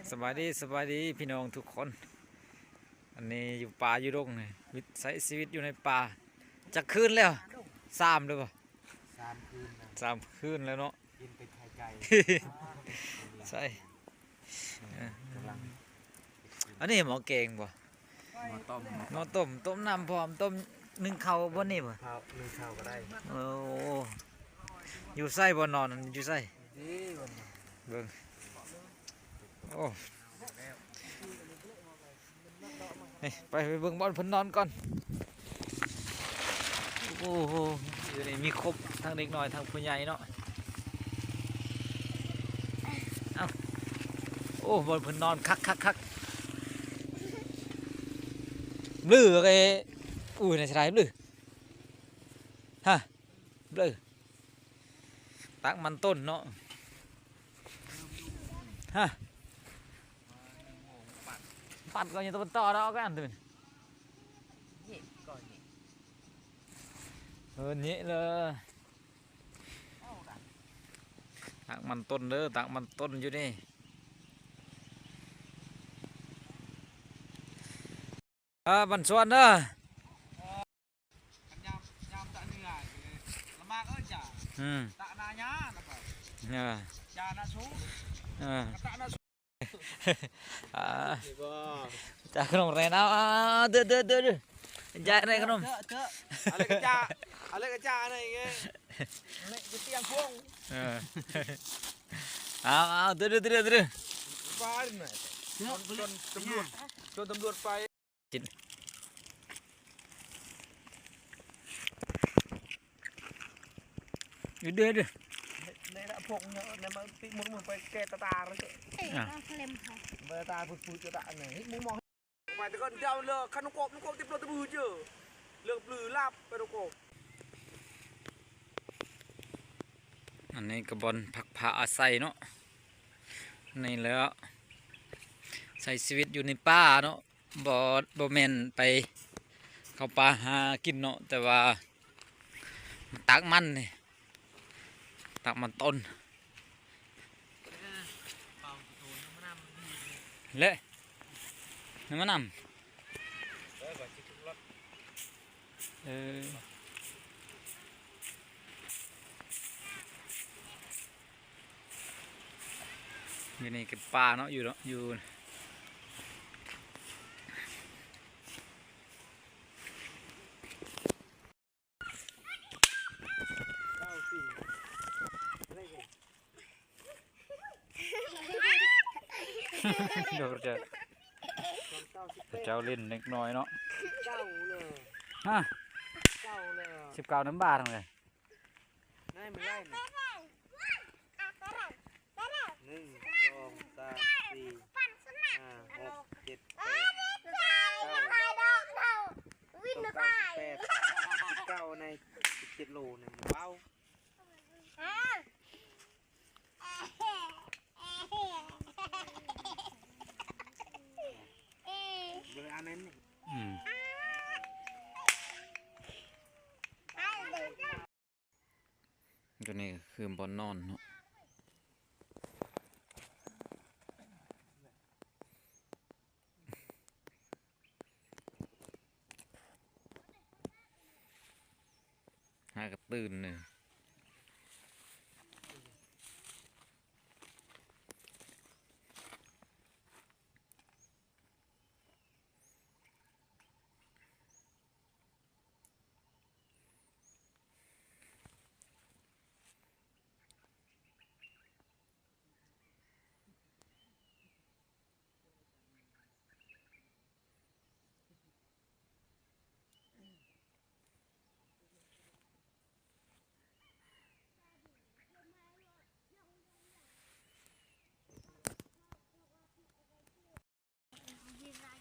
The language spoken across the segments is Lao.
ສະບາຍດີ ສະບາຍດີພີ່ນ້ອງທຸກຄົນ. ອັນນີ້ຢູ່ປ່າຢູ່ດົງນີ້ ວິດ ໃຊ້ຊີວິດຢູ່ໃນປ່າ. ຈັກຄືນແລ້ວ? ສາມແລ້ວບໍ່? ສາມຄືນແລ້ວ ສາມຄືນແລ້ວເນາະ. ກິນເປັນໄຂ່ໄກ່ ໃຊ່ ເອີ ກຳລັງ ອັນນີ້ໝໍ້ແກງບໍ່? ໝໍ້ຕົ້ມ ໝໍ້ຕົ້ມ ຕົ້ມນ້ຳພ້ອມ ຕົ້ມ ໜຶ້ງເຂົ້າບ່ອນນີ້ບໍ່? ໜຶ້ງເຂົ້າກໍໄດ້. ໂອ້ ຢູ່ໃສບ່ອນນອນ ຢູ່ໃສ? ເບິ່ງ ໂອ້ ນີ້ ໄປ ໄປເບິ່ງບ່ອນເພິ່ນນອນກ່ອນ. ໂອ້ໂຫ ຢູ່ນີ້ມີຄົບ ທັງເດັກນ້ອຍ ທັງຜູ້ໃຫຍ່ເນາະ. ເອົ້າ ໂອ້ ບ່ອນເພິ່ນນອນຄັກໆໆ ບລື ເອີ ອູ້ຍ ໃນສະໄລບລື ຮະ ບລື ຕັກມັນຕົ້ນເນາະ ຮະ. ປັດກ່ອນ ຍັງຕ້ອງຕໍ່ເນາະ ເອົາກັນ ເອີ ເນາະເລີຍ. ຕັກມັນຕົ້ນເດີ ຕັກມັນຕົ້ນຢູ່ນີ້ ເອີ ບັນຊວນເດີ. ອືມ ເອີ ອ່າ ຈາຂະໜົມແລນ ເອົາ ເດີ ເດີ ເດີ ເດີ ຈາໃນຂະໜົມ ເດີ ເດີ ອາເລັກກະຈາ ອາເລັກກະຈາ ອັນນັ້ນອີກ ເອີ ເອົາ ເອົາ ເດີ ເດີ ເດີ ເດີ ໄປ ເດີ ຊວນຕຳຫຼວດ ຊວນຕຳຫຼວດໄປ. ເດີ ເດີ ເດີ ໃນລະພວກເນາະ ໃນມາຕິໝົດ ມຶງໄປແກ່ຕາຕາເລີຍ ອ່າ ເວລາຕາພຸດໆ ຈະຕາອັນນີ້ ເຮັດໝູມອງ ໄປແຕ່ກ່ອນເຈົ້າເລີກ ຄັນນກກອບ ນກກອບຕິດລົດຕະບືເຈີ ເລີກບລືລາບໄປນກກອບ. ອັນນີ້ກໍບ່ອນພັກພາອາໄສເນາະ ນີ້ແຫຼະ ໃຊ້ຊີວິດຢູ່ໃນປ່າເນາະ. ບໍ່ ບໍ່ແມ່ນໄປເຂົ້າປ່າຫາກິນເນາະ ແຕ່ວ່າມາຕັກມັນນີ້ ຕັກມັນຕົ້ນ ແລະ ນ້ຳມັນນຳ ເອີ. ຢູ່ນີ້ກໍປ່າເນາະ ຢູ່ເນາະ ຢູ່ ເຈົ້າຫຼິ້ນເດັກນ້ອຍເນາະ ຮະ ສິບເກົ້ານຳບາດເລີຍ. ໄດ້ມາໄລ່ນີ້ ໜຶ່ງ ສອງ ສາມ ສີ່ ຫ້າ ຫົກ ເຈັດ ແປດ ເກົ້າ ສິບເກົ້າ ໃນສິບເຈັດໂລນີ້ ວ້າວ ເບິ່ງອັນນັ້ນນີ້ ອືມ. ຕົວນີ້ກໍຄືບ່ອນນອນເນາະ ຫາກະຕື່ນເລີຍ.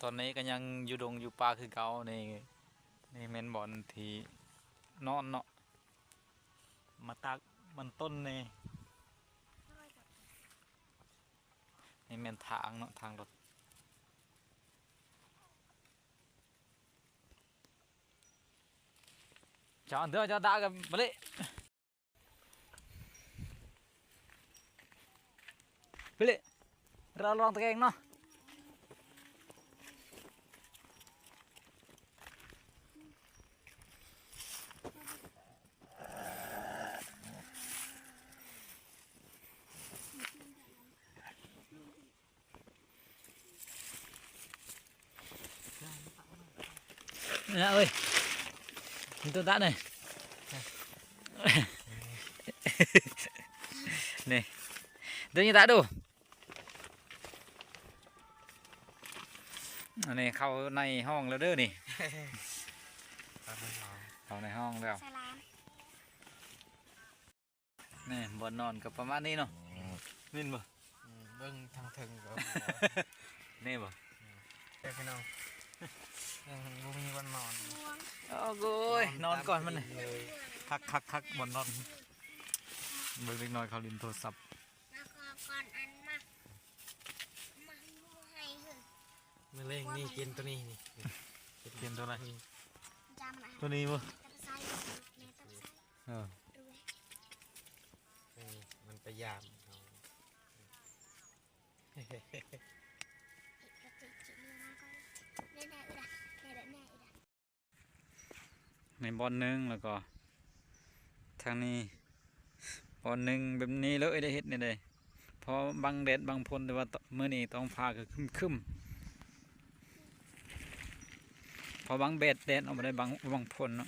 ຕອນນີ້ກໍຍັງຢູ່ດົງຢູ່ປ່າຄືເກົ່ານີ້ ນີ້ແມ່ນບ່ອນທີ່ນອນເນາະ ມາຕັກມັນຕົ້ນນີ້ ນີ້ແມ່ນທາງເນາະ ທາງລົດ. ຈອນເດີ ຈອນດາກັນ ໄປເລີຍ ໄປເລີຍ. ລະລອງຕະແກງເນາະ. ເອີຍ ມີຕົວຕະນີ້ ນີ້ ເດີນີ້ຕະດູ. ອັນນີ້ເຂົ້າໃນຫ້ອງແລ້ວເດີນີ້ ເຂົ້າໃນຫ້ອງແລ້ວ. ນີ້ບ່ອນນອນກໍປະມານນີ້ເນາະ ແມ່ນບໍ່? ເບິ່ງທາງເທິງກໍ ນີ້ບໍ່? ເອີ ພີ່ນ້ອງ ຍັງບໍ່ມີບ່ອນນອນ. ໂອ້ໂກຍ ນອນກ່ອນມັນ ຄັກໆໆ ບ່ອນນອນ. ເບິ່ງເດັກນ້ອຍເຂົາຫຼິ້ນໂທລະສັບ ມາຂໍກ່ອນອັນ ມາ ມາໃຫ້ເຮີ້ ມື້ແລງນີ້ກິນໂຕນີ້ນີ້ ກິນໂຕໃດ? ໂຕນີ້ບໍ່? ເອີ ມັນໄປຢາມເຮົາ ໃນບ່ອນໜຶ່ງ ແລ້ວກໍທາງນີ້ບ່ອນໜຶ່ງ ແບບນີ້ເລີຍ ໄດ້ເຮັດແນວໃດ ພໍບັງແດດບັງຝົນ. ແຕ່ວ່າມື້ນີ້ທ້ອງຟ້າກໍຄຶ້ມໆ ພໍບັງແດດ ແດດອອກມາໄດ້ ບັງ ບັງຝົນເນາະ.